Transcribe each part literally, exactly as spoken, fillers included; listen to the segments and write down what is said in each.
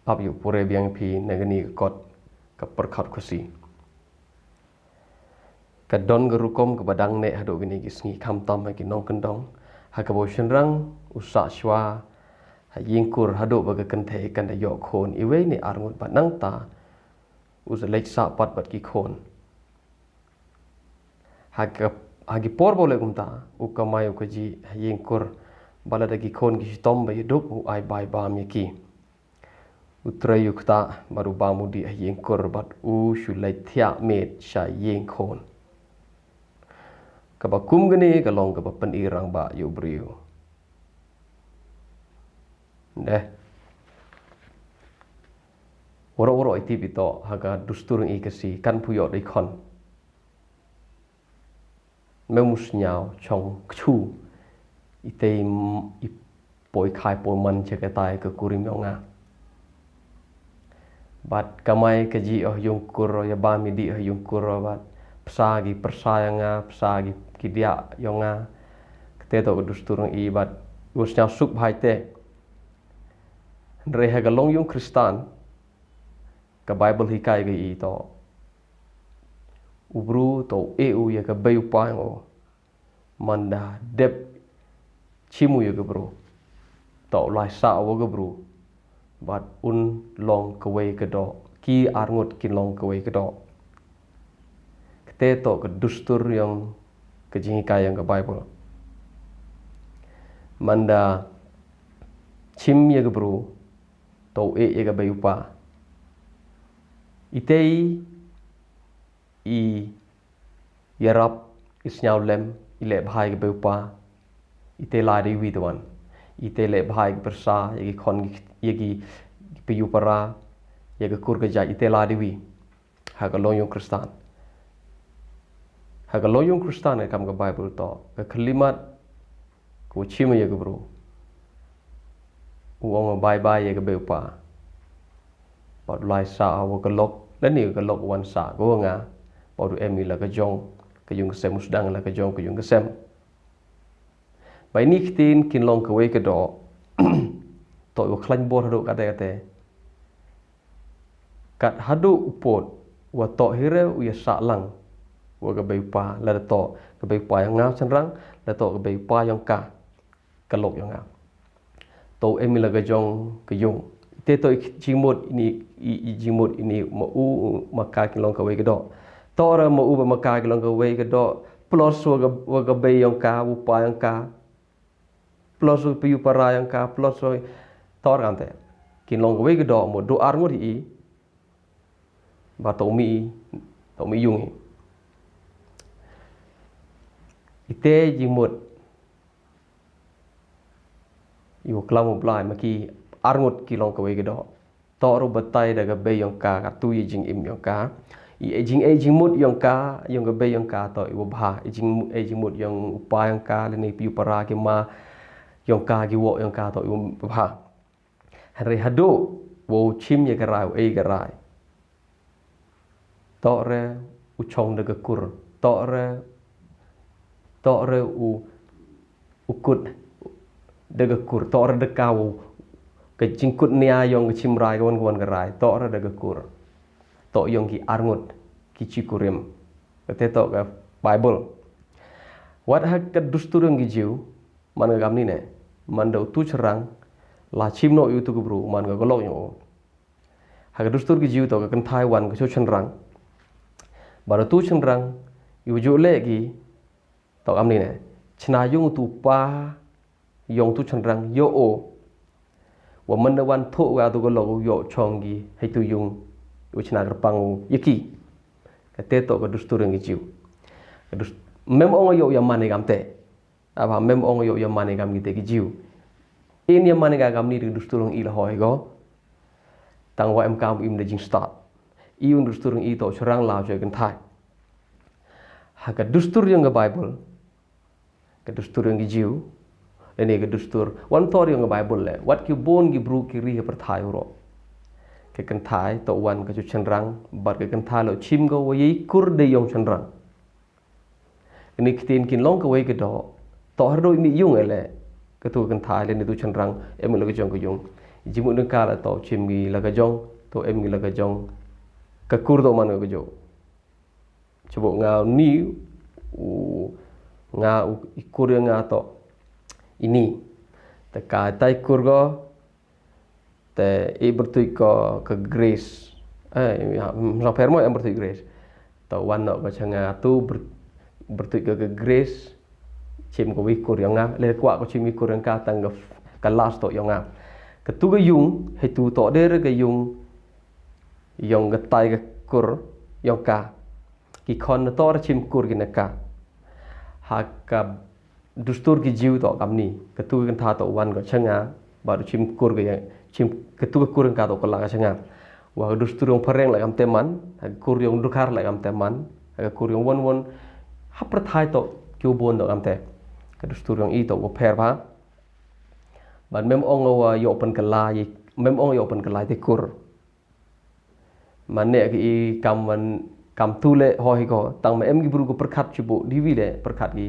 Ap ïa u pure biang phi na kane ka kot ka pyrkhat Khasi. Ka don ka rukom kaba dang neh haduh kine ki sngi, khamtam ha ki nongkyndong, ha kaba u shynrang u sah shuwa ha ïing kur haduh ba ka kynthei kan da ïoh khun iwei ne ar ngut bad nangta u sa leit sah pat bad ki khun. Ha ka, ha ki por ba u leh kumta, u kamai u kajih ha ïing kur, bad lada ki khun ki shitom ba ïaduk, u ai bai bam ïa ki. U trei u ktah bad u bam u dih ha ïing kur bad u shu leit thiah miet sha ïing khun. Kaba kum kane ka long kaba pyni rangbah ïa u briew. Deh. Waroh waroh i tip i toh ha ka dustur ngi Khasi kan phu ïoh dei khon. Me mus ñiaw chong kchu i tei m-, i poi khai poi man cha katai ka kurim yong nga. Bad kamai kajih oh ïing kur, ïa bam ïa dih oh ïing kur, bad psa ki pyrsa yong nga, psa ki, ki diah yong nga. Kate toh ka dustur ngi bad mus ñiaw suk bha i te. Hynrei ha ka long ïing Khristan, ka Bible hikai ka i toh u bru toh u e u ïa ka bei u pa yong u. Man da dep chim u ïa ka bru, toh u lai sah wa ka bru, bad un long kawei ka doh, ki ar ngut kin long kawei ka doh. Kate toh ka dustur yong ka jinghikai yong ka Bible. Man da chim ïa ka bru, toh u e ïa ka bei u pa. I tei i ïarap, i sñiaw lem, i leh bha ïa ka bei u pa. I tei lai da iwi te wan. I tei leh bha ïa ki pyrsa, ïa ki khon, ïa ki, ki payu para, ïa ka kur ka jait, i tei lai da iwi. Ha ka long ïing Khristan. Ha ka long ïing Khristan, ka kam ka Bible toh ka khyllipmat ka u chim ïa ka bru, u ong bye bye ïa ka bei u pa. Bad u lai sah wa ka lok, lane ka lok wan sah ka wa nga. Bad u em i la ka jong ka ïing ka sem, u sdang la ka jong ka ïing ka sem. Ba ini ki ktien kin long kawei ka doh. Toh u khlaiñ bor haduh kate kate. Kat haduh u pud, wa toh hi re u ïa sah lang wa ka bei u pa, lada toh ka bei u pa yong nga shynrang, lada toh ka bei u pa yong ka, ka lok yong nga. Toh em i la ka jong ka ïing. Te toh i jingmut ini, i, i jingmut ini ma u ma ka kin long kawei ka doh. Toh re ma u ba ma ka kin long kawei ka doh. Plus wa ka, wa ka bei yong ka, u pa yong ka. Plus wa ka payu para yong ka, plus wa toh re kamte. Kin long kawei ka doh mo du ar ngut hi i. Ba toh mi, toh mi ïing hi. Ite jingmut. Ïa u klam u Blai ma ki ar ngut ki long kawei ka doh. Toh ruh batai da ka bei yong ka, ka tu ïa jingim yong ka. I, i jing, i jingmut yong ka, yong ka bei yong ka toh i wa bha. I jing, i jingmut yong u pa yong ka, lane payu para ki ma yong ka, ki wok yong ka toh i wa bha. Hynrei haduh wa u chim ïa ka rai, u e ka rai. Toh re u chong da ka kur. Toh re, toh re u, u kut da ka kur. Toh re da ka u, ka jingkut nia yong ka chim rai ka wan ka wan ka rai. Toh re da ka kur. Toh yong ki ar ngut ki chi kurim. Kate toh ka Bible. Wat ha ka dustur yong ki Jiw, man ka kamni ne, man da u tu shynrang la chim noh ïa u tu ka bru, man ka ka lok yong u. Ha ka dustur ki Jiw toh ka kynthai wan ka chu shynrang. Bad u tu shynrang, ïa u ju leh ki, toh kamni ne. Chna yong u tu pa, yong tu shynrang, ïoh u. Wa man da wan thoh wa tu ka lok u ïoh chong ki, hei tu ïing, u chna kyrpang u, ïa ki. Kate toh ka dustur yong ki Jiw. Ka dus-, mem ong ïoh ïa man i kamte. Aba mem ong ïoh ïa man i kam kite ki Jiw. In ïa man i ka kamni da ka dustur yong i la hoi ko. Tang wa em kam im da jingstad. I un dustur yong i toh shynrang la u kynthai. Ha ka dustur yong ka Bible. Ka dustur yong ki Jiw. Lane ka dustur. Wan toh yong ka Bible le. Wat ki bun ki bru ki ri ha pyrthai u ro. Ka kynthai toh wan ka chu shynrang. Bad ka kynthai la u chim ko wa ïa i kur da yong shynrang. Ini ktien kin long kawei ka doh. Toh haduh i mi ïing ele. Ka tu ka kynthai lane tu shynrang. Em la ka jong ka ïing. Jingmut nangka la to chim ngi la ka jong, to em ngi la ka jong. Ka kur to man ka jong. Chibuk nga ni u nga u i kur ïa nga to. Ini. Te ka tai kur ko te i bertuit ko ka grace. Eh, ya, sa pher mo em bertuit grace. To wan no ko cha nga tu ber, bertuit ko ka grace. Chim ko wi kur ïa nga, le kwah ko chim wi kur ïa ka tang ka, ka last to ïa nga. Ka tu ka yung, he tu to der ka yung, yong ka tai ka kur, yong ka. Ki khon na tor chim kur ki na ka. Ha ka dustur ki jiw to kam ni. Ka tu ka kynta to wan ko cha nga, ba du chim kur ka yang, chim ka tu ka kur ka to ko la ka cha nga. Wa ka dustur yong phareng la kam te man, ha ka kur yong dukar la kam te man, ha ka kur yong won won, ha pyrthai to kyu bon to kam te. Ka dustur yong i to ko pher ba. Ban mem ong wa yo pen ka lai, mem ong yo pen ka lai te kur. Mane ki i kam wan kam tu le ho hi ko, tang ma em ki bru ko pyrkhat chubu, di wi le pyrkhat ki.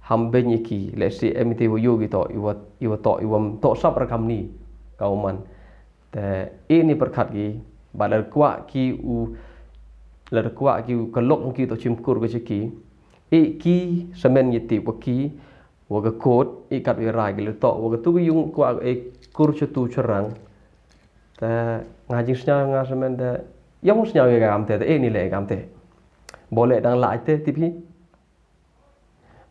Ham ben ki, le si em te wo yo ki to, i wa, i wa to, i wa to sap rakam ni, ka uman. Te, e ni pyrkhat ki, ba la kwah ki u, la kwah ki u ka lok ki to chim kur ka chi ki, e ki, samen ye ti wa ki, wa ka kot, e kat wi rai ki le to, wa ka tu ki yung kwah e kur chu tu churang. Te, nga jing sñiaw nga samen te, yong sñiaw ye kam te, te, e ni le kam te. Bo le dang la te, tip hi.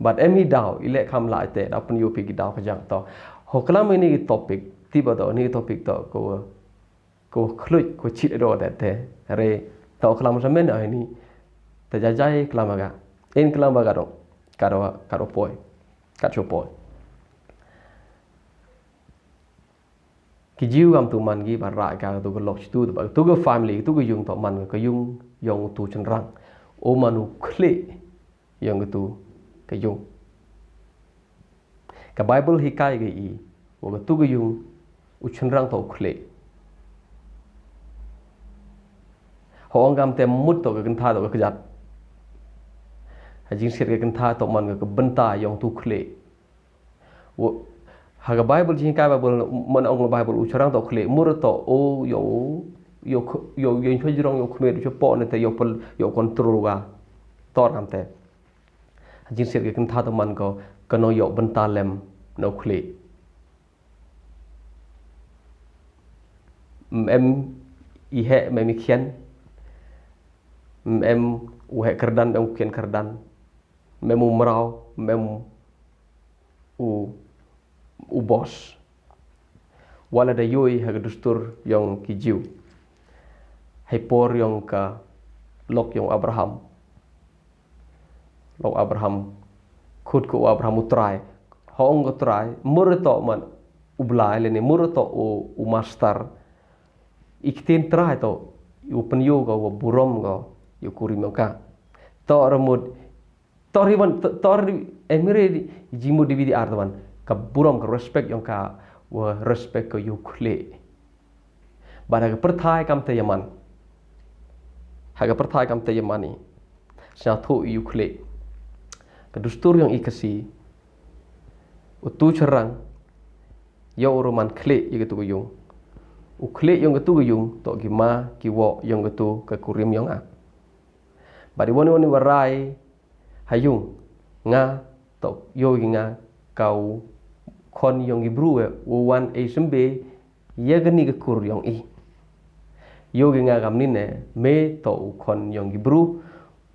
But em hi daw, i le kam la te, da pun yo pi ki daw ka jang to. Ho klam ini ki topic, ti ba to, ni ki topic to, ko, ko khluit, ko chit do te te. Re, to klam sa men ini. Te jajai klam ga. In klam ga do. Ka do, ka do poi. Ka cho poi. Ki jiw kam tu man ki ba ra ka tu ka lok chitu, ba tu ka family, tu ka yung to man ka yung, yong tu chynrang. O man u khle, yong ka tu ka yung. Ka Bible hikai ka i, wa ka tu ka yung, u chynrang to u khle. Ho ong kam te mut to ka kynta to ka kjat. Ha jingsiat ka kynta to man ka bynta yong tu khle. Wo, ha ka Bible jingkai Bible, man ong Bible u chynrang to khle, mur to o, yo, yo, yo, yo, yo, jrong, yo, khmer, yo, po, ne te, yo, pel, yo, control ga. Tor kam te. Jingsiat ka kynta to man ko, kano yo, bynta lem, no khle. Em, i he, em, i khian. Em, u he kerdan, em, u khian kerdan. Em, u mrau, em, u, u bos. Wala da yoi ha ka dustur yong ki jiw. Hai por yong ka lok yong Abraham. Lok Abraham. Khut ko Abraham u trai. Hong ko trai. Mur to man u blai le ne mur to u, u master. Iktin trai to. U pen yo ko, u burom ko. U kurim ka. To remut Tor hi wan, tor, tor emire jingmut di bidi ar wan. Ka burom ka respect yong ka, wa respect ka yu khle. Ba da ka perthai kam te yaman. Ha ka perthai kam te yaman ni. Sna thu yu khle. Ka dustur yong i kasi. U tu cherang. Yo u roman khle i ka tu ka yung. U khle yong ka tu ka yung, to ki ma, ki wo yong ka tu ka kurim yong a. Ba di wani wani warai, Ha yung, nga, to, yo gi nga, kau, khon yong i bru e, u wan e sembe, ye gani ga kur yong i. Yo gi nga gam nine, me, to, u khon yong i bru,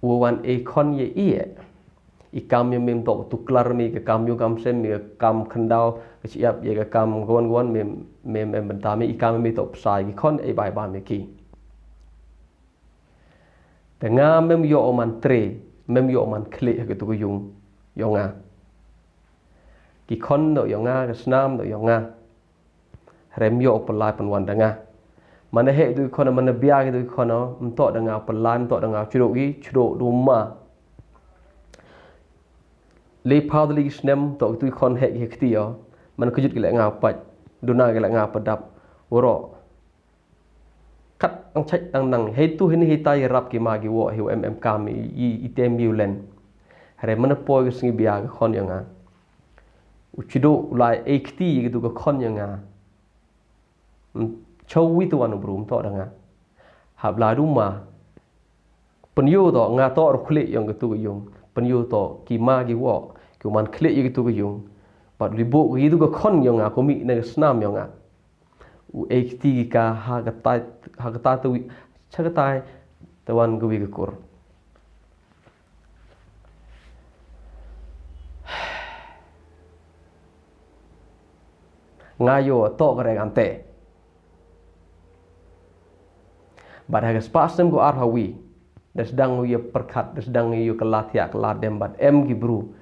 u wan e khon ye i e. I kam ye mem to, tu klar me, ke kam yo kam sem, me, kam khendau, ke siap, ye ke kam gwan gwan, me, me, me, benta me, i kam me to, psa, i khon e bai ba me ki. Te nga mem yo o man tre, mem yo o man khle ha kitu ka yung, yo nga. Ki khon do yo nga, ka snam do yo nga. Rem yo o pelai pen wan da nga. Mana he tu ki khon, mana bia ki tu ki khon, mto da nga pelai, mto da nga chdo ki, chdo do ma. Le pau de le ki snem, to ki tu ki khon he ki he kti yo. Man kujut ki le nga pat, duna ki le nga padap, uro. Kat ang chait ang nang, hei tu hini hei tai rap ki ma ki wo, hei em em kam i, i, i tem yu len. Hare mana poi ki sngi bia ki khon yang a. U chido u lai e kti ki tu ka khon yang a. Chaw wi tu wan u bru, um toh da nga. Hap la du ma. Pynïoh toh nga toh ruh khlieh ïong katu ka ïung. Pynïoh toh ki ma ki wok, ki man khlieh ïa katu ka ïung. Bad u li buh ïa katu ka khon ïong nga, kumne na ka snam ïong nga. U ei kti ki ka ha ka tai, ha ka tai tu wi, cha ka tai, te wan ka wi ka kur. Nga ïoh toh ka rek ante. Bad ha ka spah snem ko ar ha wi. Da sdang ïa pyrkhat, da sdang ïa ka la thiah, ka la dem bad em ki bru.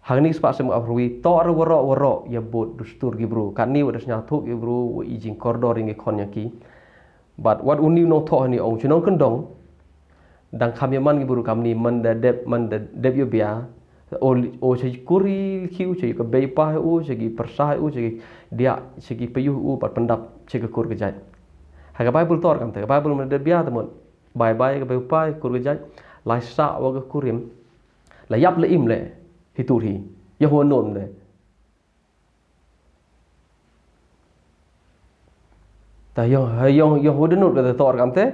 Ha kani ka spah snem ko ar ha wi, toh re waroh waroh ïa bud dustur ki bru. Katni wa da sñiawthuh ki bru, wa i jingkordor ïa ki khon ïa ki. Bad wat u ni u nongthoh hani ong, u chnong kyndong. Dang kham ïa man ki bru kamni, man da dep, man da dep ïa bia. O, o cha ki kur ki u, cha ki ka bei pa u, cha ki pyrsa u, cha ki diah, cha ki payuh u, bad pyndap cha ka kur ka jait. Ha ka Bible toh kamte, ka Bible man da dep bia te mut. Bai bai ka bei pa, kur ka jait. Lai sah wa ka kurim. La ïap la im le. Hi tur hi. Ïa huwa nom de. Ta ïong, ïong, ïong huwa de nut ka de tor kamte.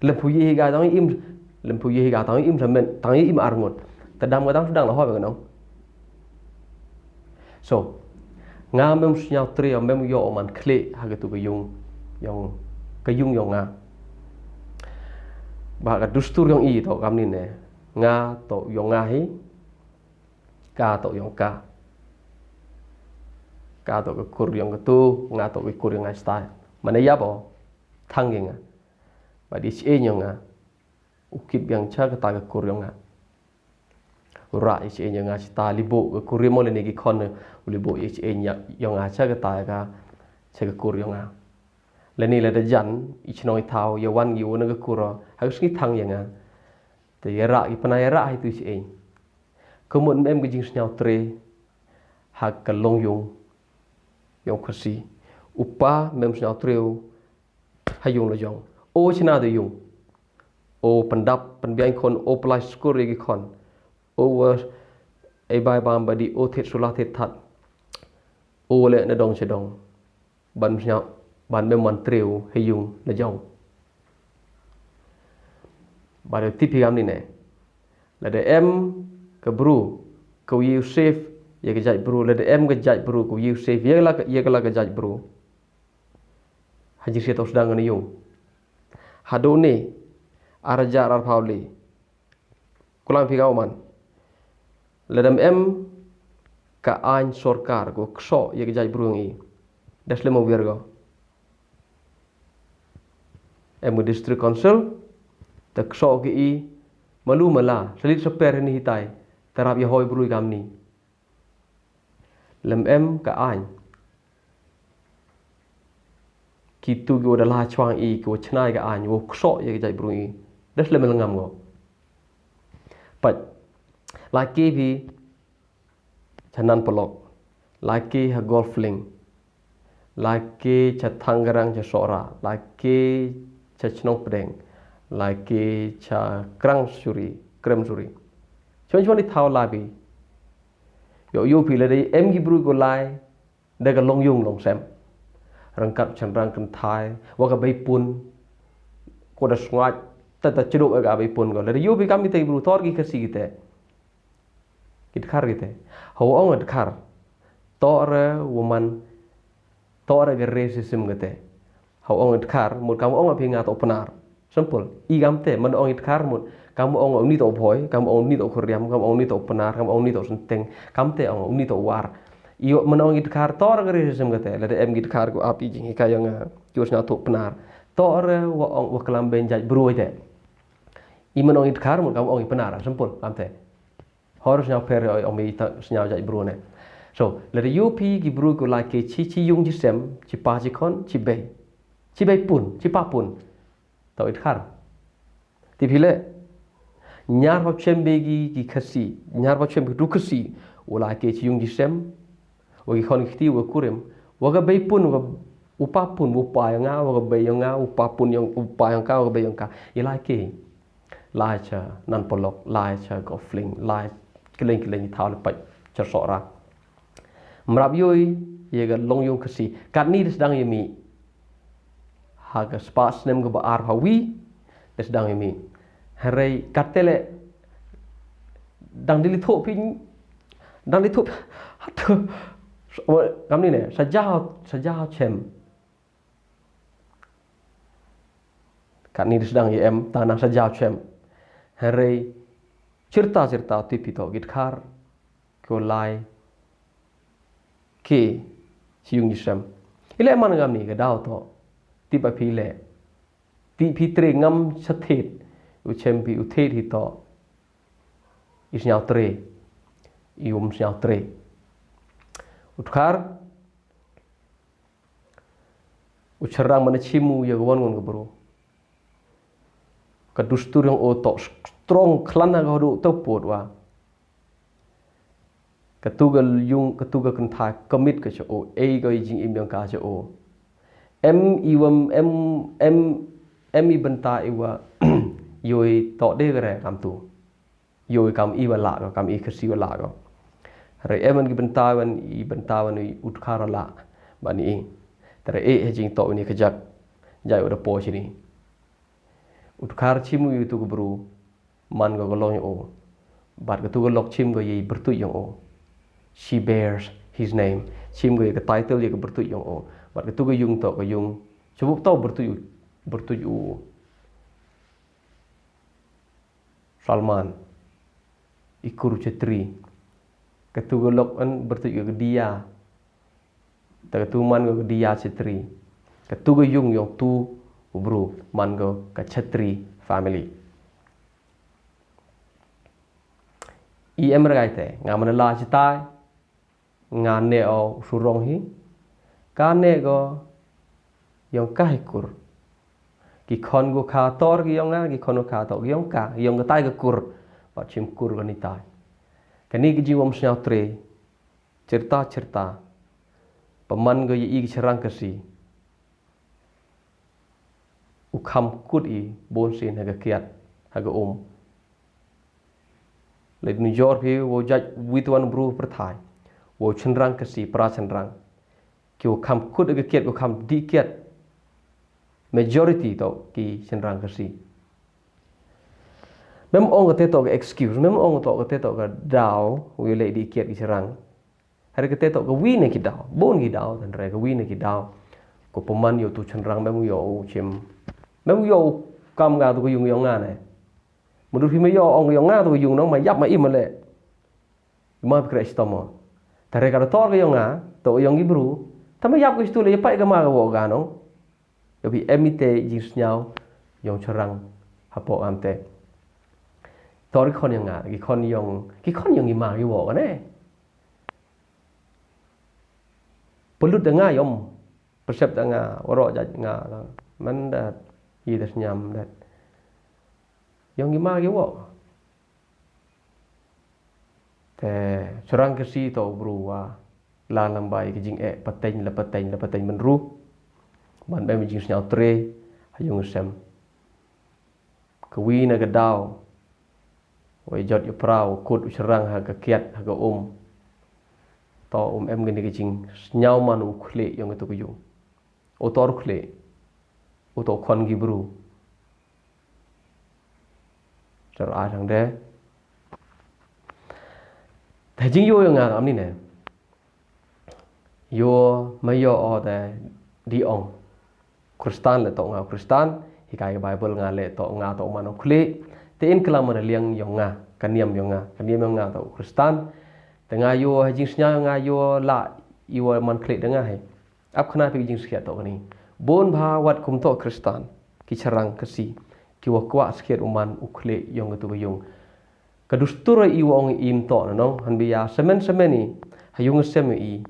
Lem phu yi hi ga tang im, lem phu yi hi ga tang im samen, tang im arngut. Ta dam ka dang sdang la hoi ba ka nong. So, nga mem sñiaw tri, mem ïoh man khlieh ha katu ka ïung, ïong, ka ïung ïong nga. Ba ka dustur ïong i toh kamni ne. Nga toh ïong nga hi. Ka toh ïong ka. Ka toh ka kur ïong katu, nga toh ka kur ïong nga stai. Mane ïa bo, thang ïa nga. Ba di chi ïong nga. U kit biang cha kata ka kur ïong nga. U rah i chi ïong nga cha ta li buh ka kurim o lane ki khon u li buh i chi ïong nga cha kata ka cha ka kur ïong nga. Lane la da jan i chnong i thaw ïa wan ïa u na ka kur o ha ka sngi thang ïa nga. Te ïa rah i pynai ïa rah i tu chi ïong. Ka mut mem ka jingsñiaw tre ha ka long ïung ïong Khasi. U pa mem sñiaw tre u ha ïung la jong. O chna de ïung. O pyndap pynbiang khon, o pynlait skur ïa ki khon. O wa ei bai bam ba di o thied sula thied that. O leh na dong cha dong. Ban sñiaw, ban mem man tre u ha ïung la jong. Ba da tip hi kamni ne. Lada em ka bru, ka wi u safe, ïa ka jait bru, lada em ka jait bru, ka wi u safe, ïa ka la ka, ïa ka la ka jait bru. Ha jingsñiawthooh sdang ka na ïung. Haduh ne, ar hajar arphaw le. Kulang phi ka u man. Lada em ka aiñ sorkar ko ksoh ïa ka jait bru ïong i. Da slem o wir ko. Em ka district council, ta ksoh ki i, malu mala, salit saper hini hitai, ta rap ïa hoi bru i kamni. Lem em ka aiñ. Kitu ki wa da la chwang i, ki wa chna i ka aiñ, wa ksoh ïa ka jait bru i. Da slem lengam ko. Pat, la ki phi, cha Nan Polok. La ki ha Golflink. La ki cha Thanggarang cha Sohra. La ki cha Chnong Pdeng. La ki cha Krang Suri, Krem Suri. Chon chon i thaw la bi. Yo yo phi lada em ki bru ko lai. Da ka long ïung long sem. Rangkat chan rang kynthai. Wa ka bei pun. Ko da sngat. Ta ta chiduk ka bei pun ko. Lada yo phi kam kita ki bru tor ki Khasi kita. Ki dkhar kite. Hawa ong dkhar. Toh re wa man. Toh re ka racism kite. Hawa ong dkhar. Mut kam ong phi nga toh Pnar. Simple. I kam te. Man ong dkhar mut. Kam ong uni toh Bhoi. Kam ong uni toh Khuriam. Kam ong uni toh Pnar. Kam ong uni toh Synteng. Kam te ong uni toh War. I man ong dkhar. Toh re ka racism kite. Lada em ki dkhar ko ap i jinghikai ïong. Jur sna toh Pnar. Toh re wa ong wa klam ben jait bru te. I man ong dkhar mut kam ong Pnar. Simple. Kam te. Hor sñiaw pher oi ong mi ta sñiaw jait bru ne. So, lada yo phi ki bru ko la ki chi chi ïung chi sem, chi pa chi khon, chi bei. Chi bei pun, chi pa pun. Tau i dkhar. Ti phi le. Ñiar hop chem be ki, ki Khasi. Ñiar hop chem be ki tu Khasi. U la ki chi ïung chi sem. Wa ki khon ki kti, wa kurim. Wa ka bei pun, wa u pa pun, wa u pa ïong nga, wa ka bei ïong nga, u pa pun ïong, u pa ïong ka, wa ka bei ïong ka. I la ki. Lai cha Nan Polok, lai cha Golflink, lai kylleng kylleng i thaw le pait cha Sohra. Mrap ïohi ïa ka long ïung Khasi. Katni da sdang ïa mih. Ha ka spah snem kaba ar ha wi da sdang ïa mih. Hynrei katele dang dili thoh pin dang dili thoh. Hato kam ni ne sa jaw sa jaw chem. Katni da sdang ïa em ta nang sa jaw chem. Hynrei chirta chirta tip ito git khar. Ko lai ke chi yung jisem. Ile man ngam ni ka daw to. Tip a phi le. Tip phi tre ngam sa thet. U chem phi u thet hi to. I sñiaw tre. I um sñiaw tre. U dkhar u chynrang mana chim u ïa ka wan ngon ka bru. Ka dustur yong o to strong klan ha ka hodu to pot wa. Katu ka yung katu ka kynthai commit ka cha o ei ka i jingim yong ka cha o. Em i wa em em em i bynta i wa yoi to de ka re kam tu. Yoi kam i wa la ko kam i Khasi wa la ko. Re em an ki bynta wan i bynta wan i u dkhar la ban i. Tare e he jing to ni ka jak jai u da po chini. U dkhar chim u ïa tu ka bru. Man ko ka long yong o. Bad katu ka lok chim ko ïa i byrtuit yong o. She bears his name. Chim ko ïa ka title ïa ka byrtuit yong o. Bad katu ka yung to ka yung. Chubup to byrtuit u byrtuit u Salman. I kur chetri. Katu ka lok an byrtuit ka dia. Ta katu man ka dia chetri. Katu ka yung yong tu u bru man ka ka chetri family. I em ra gai te nga mana la chetai. Nga ne o surong hi. Ka ne go yong ka hi kur. Ki khon go kha tor ki yong nga ki khon go kha tor ki yong ka yong ka tai ka kur. Ba chim kur ka ni tai. Ka ni ki jiwam sñiaw tre. Chirta chirta. Paman go ïa i ki chirang Khasi. U kham kut i bon sin ha ka kiat ha ka um. Leit nu jor phi wo jaj wit wan bru pyrthai. Wo chynrang Khasi pra chynrang. Ki wo kham kut ha ka kiat wo kham di kiat. Majority to ki chynrang Khasi. Mem ong ka te to ka excuse mem ong to ka te to ka daw wo leit di kiat ki chynrang. Hare kate to ka wi ne ki daw bon ki daw tan re ka wi ne ki daw. Ko paman yo tu chynrang mem yo u chim mem yo kam ga tu ka yung yo nga ne. Mudur phi me yo ong yo nga tu ka yung no ma yap ma im le. Ma bi kre stom. Tare ka tor ka yo nga to yong i bru. Ta ma yap ka stu le ya pai ka ma ka wo ga no. Yo bi em ite jing sñiaw yong chynrang hapo am te. Tor ki khon yong nga ki khon yong ki khon yong i ma ki wo ne. Pelut da nga yom. Persep da nga warok jaj nga la. Man dat yi da sñiam dat. Yong i ma ki wo. Te chynrang Khasi to bru wa. La lambai ki jing e pateng la pateng la pateng menru. Ban bem jing sñiaw tre ha yung sem. Ka wi na ka daw. Wei jot ïa pra u kut u chyrang ha ka kiat ha ka um. To um em kani ka jing sñiaw man u khleh yong itu ka yung. U tor khleh. U to khon ki bru. Sar a thang de. Te jing yo yong nga am ni ne. Yo ma yo o te di ong. Kristan le to nga Kristan hikai ka Bible nga le to nga to man u khleh. Te in klam man liang yong nga ka niam yong nga ka niam yong nga to Kristan. Te nga yo ha jing sñiaw nga yo la i wa man khleh de nga he. Ap khana phi jing sñiaw to kani. Bon bha wat kum to Kristan ki chyrang Khasi ki wa kwah sñiaw u man u khleh yong ka tu ka yung. Ka dustur i wa ong im to na nong han bi ya semen semen i ha yung sem i.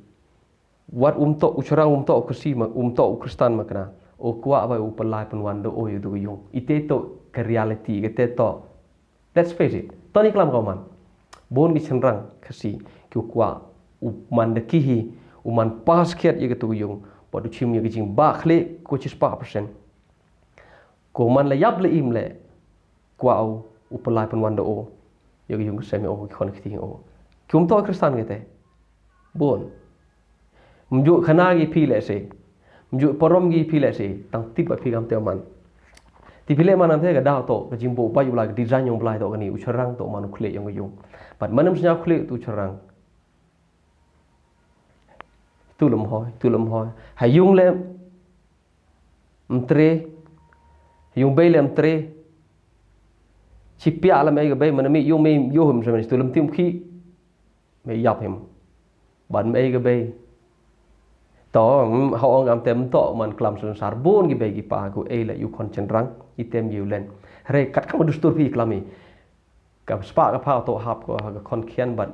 Wat um to u chyrang um to u Khasi ma um to u Kristan ma kana. O kwah bai u palai pynwan do o yu do yung. Ite to ka reality ka te to. Let's face it. To ni klam ka man. Bon ki chynrang Khasi ki u kwah u man da ki hi u man pas khiat ya ka tu yung. Bad u chim ya ka jing ba khle ko chis pa persen. Ko man la yap le im le. Kwah u u palai pynwan do o. Ya ka yung ka sem ya o ki khon ki ting o. Ki um to Kristan ka te. Bon. Mjuk khana ki phi leh se. Mjuk parom ki phi leh se. Tang tip ba phi kam te man. Te phi leh man te ka daw to, ka jingbuh bai u Blai, ka design yong u Blai to kani, u shynrang to man u khlieh yong ka yung. Bad man em sñiaw khlieh tu shynrang. Tu lem hoi, tu lem hoi. Ha yung leh mtre, ha yung bei leh mtre. Chi pia lem ei ka bei, man mi yung mei yoh him semen, tu lem tim khi. Mei yap him. Ban mei ka bei. To, mm, ha ong am tem to, man klam sensar bun ki bei ki pa, ku ei leh yu khon shynrang, i tem yu len. Hre, kat kam dustur phi klam i. Ka spah ka pha to hap ko ha ka khon khian bad.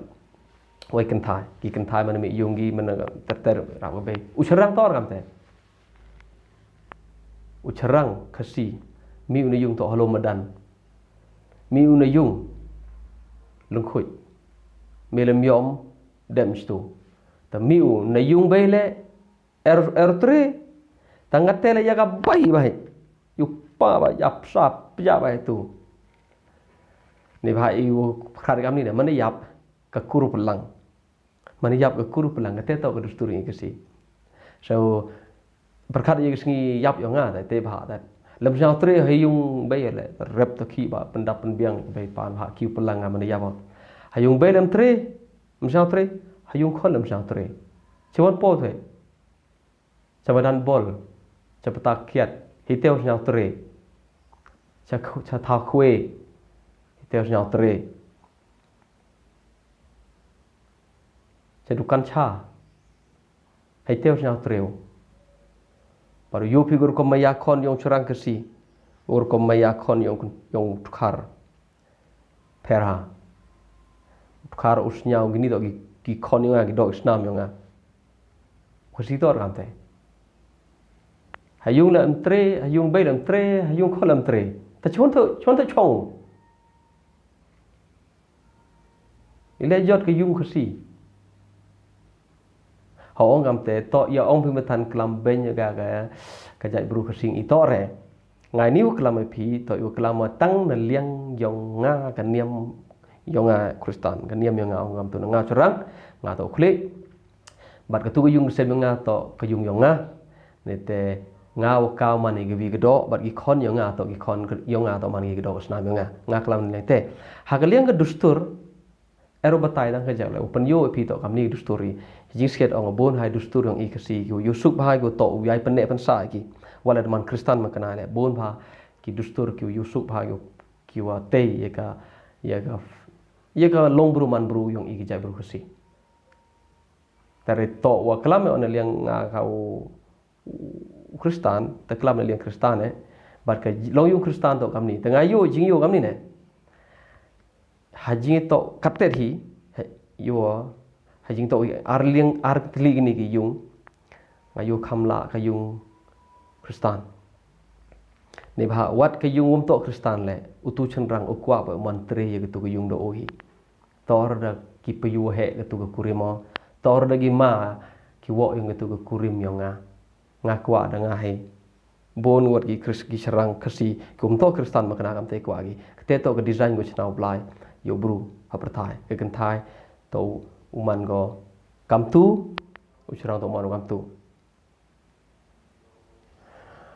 Wei kynthai, ki kynthai man mi yung ki man ter ter rap ka bei. U shynrang tor kam te. U shynrang Khasi. Mi u na yung to halo madan. Mi u na yung. Lengkhuit. Mi lem yom dem stu. Ta mi u na yung bei leh er, er tre. Ta ngat te leh ya ka bai bai. Yu pa bai, yap sap, ya bai tu. Ni bai yu khat kam ni ne, man yap ka kur plang. Man yap ka kur plang, ka te to ka dustur i Khasi. So, berkat ya ka sngi yap yong nga, ta te ba, ta. Lem sñiaw tre, ha yung bei leh, rep to khi ba, pyndap pynbiang, bei pan ba, khi plang nga man yap. Ha yung bei lem tre, lem sñiaw tre, ha yung khon lem sñiaw tre. Chiwan po te. Cha madan bol, cha pata kiat, hi te u sñiaw tre. Cha khu-, cha thaw khwe, hi te u sñiaw tre. Cha dukan cha, hi te u sñiaw tre. Bad yu phi gur ko maya khon yong shynrang Khasi, gur ko maya khon yong, yong Dkhar. Pher ha. Dkhar u sñiaw kini to ki, ki khon yong nga, ki doh ki snam yong nga. Khasi tor kam te. Ha yung leh mtre, ha yung bei leh mtre, ha yung khon leh mtre. Ta chon to, chon to chong. I leh jot ka yung Khasi. Ha ong kam te to ya ong phi matan klam beiñ ya ka, ka, ka jait bru Khasi i to re. Ngai ni u klam phi to u klam tang na liang yong nga ka niam yong nga Khristan, ka niam yong nga ong kam tu na nga shynrang, nga to khlieh. Bad ka tu ka yung ka sem yong nga to ka yung yong nga. Ni te nga u kaw man i ka wi ka doh, bad ki khon yong nga to ki khon yong nga to man i ka doh ka snam yong nga. Nga klam ni te. Ha ka liang ka dustur, Ero batai dang ka jak leh, u pynyoh phi to kam ni dustur i. Jingskhet ong bun hai dustur yong i Khasi ki, u suk bha ki to, u yai pynne pynsa ki. Wala da man Khristan ma kana leh, bun bha ki dustur ki, u suk bha ki, ki wa tei ya ka, ya ka, ya ka long bru man bru yong i ki jait bru Khasi. Tare to wa klam e on liang nga ka u, u Khristan, te klam na liang Khristan e. Bad ka long yung Khristan to kam ni. Te nga yo, jing yo kam ni ne. Ha jing to katet hi, he, yo, ha jing to ar liang ar tli ni ki yung, nga yo kham la ka yung Khristan. Ni bha wat ka yung wom to Khristan leh, u tu shynrang u kwah ba man tre ya ka tu ka yung do o hi. Tor da ki pa yu he ka tu ka kurim o, tor da ki ma ki wo yung ka tu ka kurim yong nga. Nga kwah da nga he. Bun wat ki Khrist ki shynrang Khasi, ki um to Khristan ma kana kam te kwah ki. Kate to ka design ko chna u Blai, yo bru, ha pyrthai, ka kynthai, to u man ko kam tu, u shynrang to u man ko kam tu.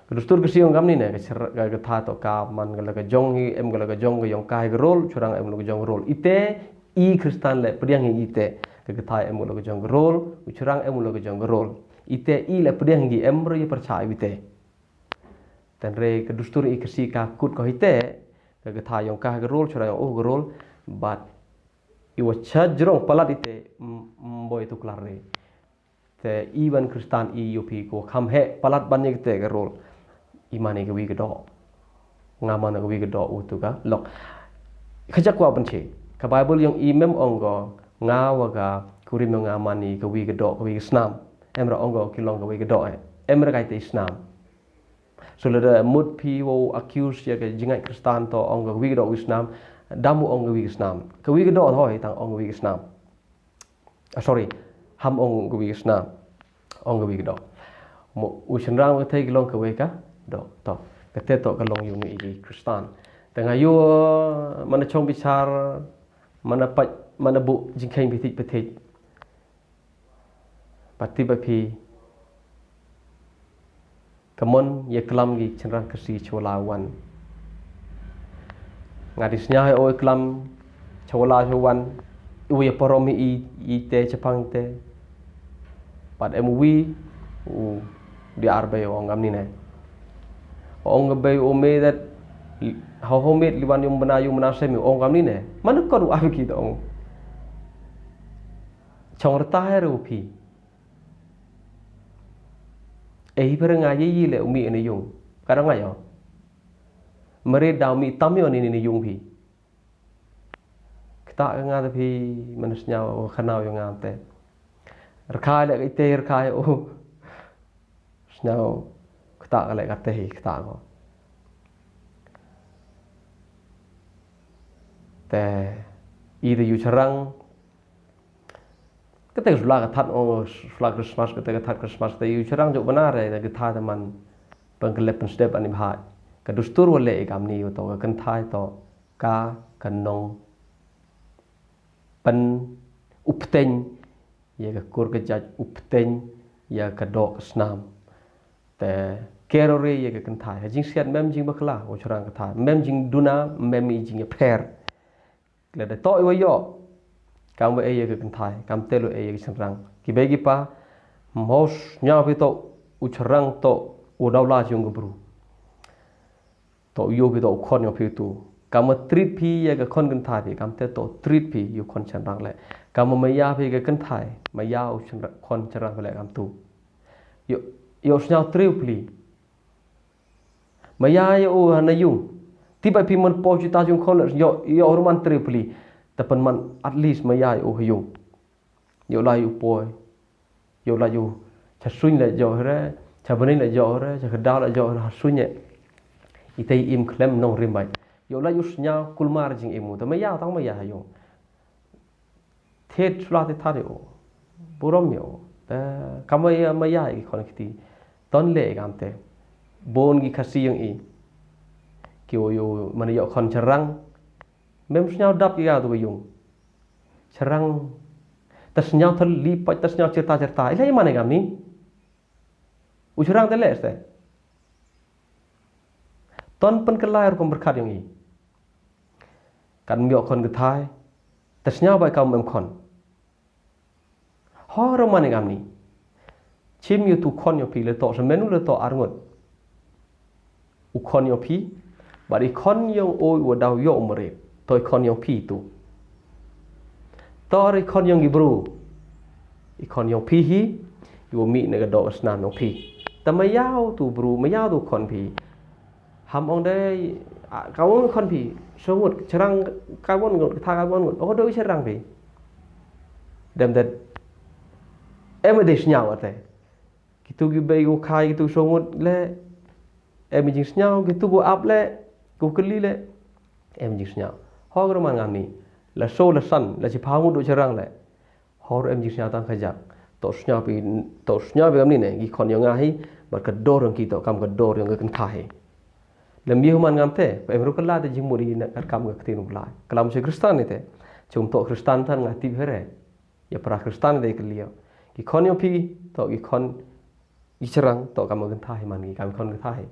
Ka dustur Khasi yong kam ni ne, ka shynr-, ka, ka tha to ka man ka la ka jong hi, em ka la ka jong ka yong ka hi ka rol, u shynrang em la ka jong ka rol. Ite, i Khristan leh, pdiang hi ite, ka, ka tha em ka la ka jong ka rol, u shynrang em la ka jong ka rol. Ite, i leh pdiang hi em ro ya pyrchah ite. Tynre ka dustur i Khasi ka kut ko hi te, ka, ka tha yong ka ka rol, shynrang yong u ka rol, bad i wa cha jrong palat ite, m-, mboi tu klar re. Te i wan Khristan i yo phi ko kham he palat ban ye te ka rol. I mane ka wi ka doh. Nga mane ka wi ka doh u tu ka lok. Ka jak wa ban che. Ka Bible yong i mem ong ko nga wa ka kurim yong nga mane ka wi ka doh, ka wi ka snam. Em ra ong ko ki long ka wi ka doh e. Em ra kai te snam. So lada mut phi wow accuse ya ka jingngeit Khristan to ong ka wi ka doh wi snam, dam u ong ka wi ka snam. Ka wi ka doh hoi tang ong ka wi ka snam. Ah, sorry, ham ong ka wi ka snam. Ong ka wi ka doh. Mo u shynrang ka thei ka long ka wi ka doh. To, ka te to ka long yung i Khristan. Te nga yu, mana chong bichar, mana pach, mana bu jingkheng bitik bitik. Nga tip ba phi ka mon ïa klam ki shynrang Khasi Chawla wan. Nga dang sngewthuh ïa u klam Chawla Chawan, u ïa parom i i te chapang te. Pat em wi u di ar bai ong kam ni ne. Ong bai u me dat ho ho met li wan yung bana yung bana sem ong kam ni ne. Mana kor u abi ki dong. Chong rta hai ru phi. Ei pher nga ye yi le u mi ene yung. Ka dang nga yo. Mare da u mi tam yo ni ni yung phi. Kata ka nga da phi mana sngew khanaw yo nga te. Rkhai le ka ite rkhai o. Sngew kata ka le ka te hi kata ko. Te i de yu charang. Kata ka sula ka that o sula Christmas kata ka that Christmas kata yu charang jok bana re ka that man pengkelep penstep ani bha. Ka dustur wale i kam ni to ka kentai to ka ka nong pen upteng ya ka kur ka jaj upteng ya ka dok snam. Te kerore ya ka kentai ha jing siat mem jing bakla o charang kata mem jing duna mem i jing ya pher. Lada to iwa yo kam wa ei ya ka kentai kam te lo ei ya ka shynrang ki bai ki pa. Mos nya phi to u charang to u daw la jong ka bru. To yo phi to u khon yo phi tu kam wa treat phi ya ka khon kentai phi kam te to treat phi yu khon shynrang le kam wa ma ya phi ka kentai ma ya u shynrang khon shynrang phi le kam tu. Yo yo snya treat phi. Ma ya ya u ha na yung. Ti ba phi man po chuta yung khon yo yo ruman tre pli. Ta pan man at least ma ya ya u ha yung. Yo la yu poi. Yo la yu cha suñ la jo re, cha bani la jo re, cha khada la jo re ha suñ ye. Ite im khlem nong rim bai. Yo la yu snya kulmar jing imu ta ma ya tang ma ya ha yung. Thied sula ti thad ïa u burom ïa u. Te kam wa ïa ma ïa i khon kti ton le kam te. Bun ki Khasi ïong i ki u yu man ïa khon cherang. Mem sñiaw dap ïa tu yung cherang. Ta sñiaw thal li pach ta sñiaw cherta cherta ila ïa man ïa kam ni. U cherang te le ste ton pen kelai rukom berkat ïong i. Kan ym ïoh khon kthai. Te sñiaw ba kam em khon. Ho roman ngam ni. Chim ïa tu khon ïong phi le to semen u le to arngut. U khon ïong phi. Ba i khon ïong o u daw ïoh u meret. To i khon ïong phi tu. To i khon ïong i bru. I khon ïong phi hi. I wa mi ne ga do snam ïong phi. Ta ma yaw tu bru ma yaw tu khon phi. Ham ong dei ka won khon phi songut cherang ka won ngut ka won ngut o doi cherang phi. Dem det em dei sñiaw ate. Kitu ki bei ko khai kitu songut le em jing sñiaw kitu ko ap le ko keli le em jing sñiaw. Ho ko man ngam ni la so la san la chi pha ngut do cherang le. Hor em jing sñiaw tang khajak. To sñiaw pi to sñiaw pi kam ni ne ki khon ïong nga hi. Bad ka dor ïong ki to kam ka dor ïong ka kynta hi. Lem ïa human ngam te pa em ru ka la te jing mut i na kat kam ka ktin u lai. Kalam che Kristan ni te. Chum to Kristan tan nga tip here. Ya pra Kristan te ka liyo. Ki khon ïong pi to ki khon i cherang to kam ka kynta hi man ki kam khon kynta hi.